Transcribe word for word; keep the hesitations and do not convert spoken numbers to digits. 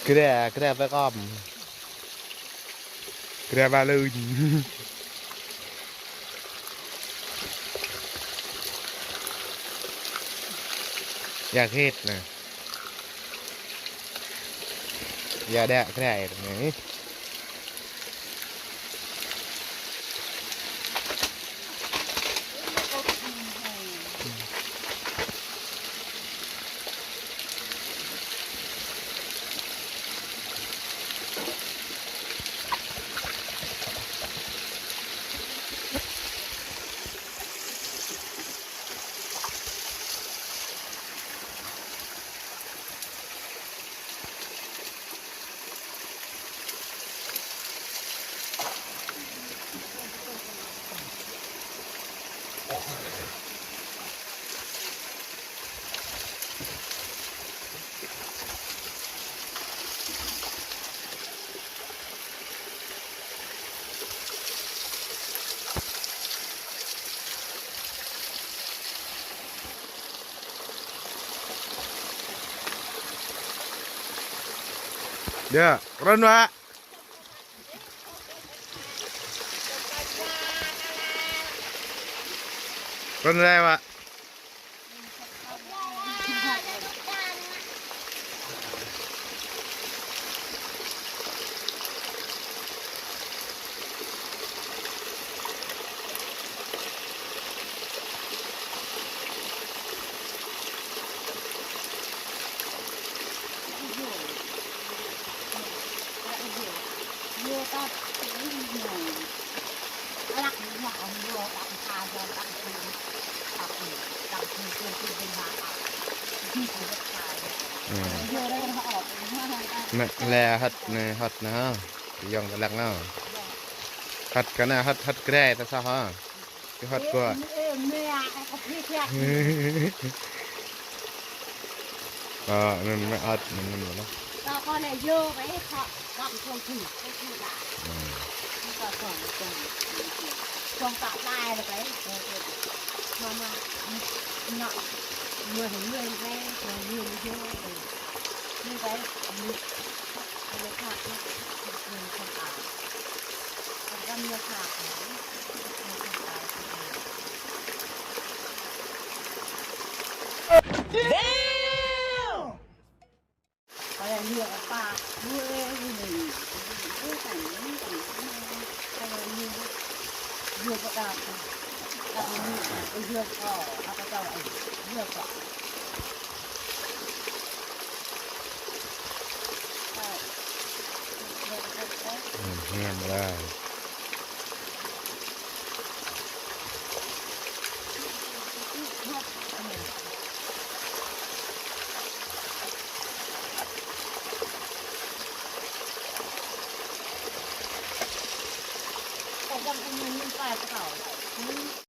Kre, kre pơkŏm. Kre ba lưn. Ia khĭt nă. Ia đĕ kre nă. Đĕ, kơnơ̆ng, Wă. Kơnơ̆ng, Wă. Nă, lĕ hăt nă, hăt nă ha. Yŏng kơ lăng nă. Hăt kơ nă, hăt, hăt kre ta sa ha. Kơ hăt kơ. Ơ, anŭn mă hăt, anŭn, anŭn mă. Ơ, hiam lah.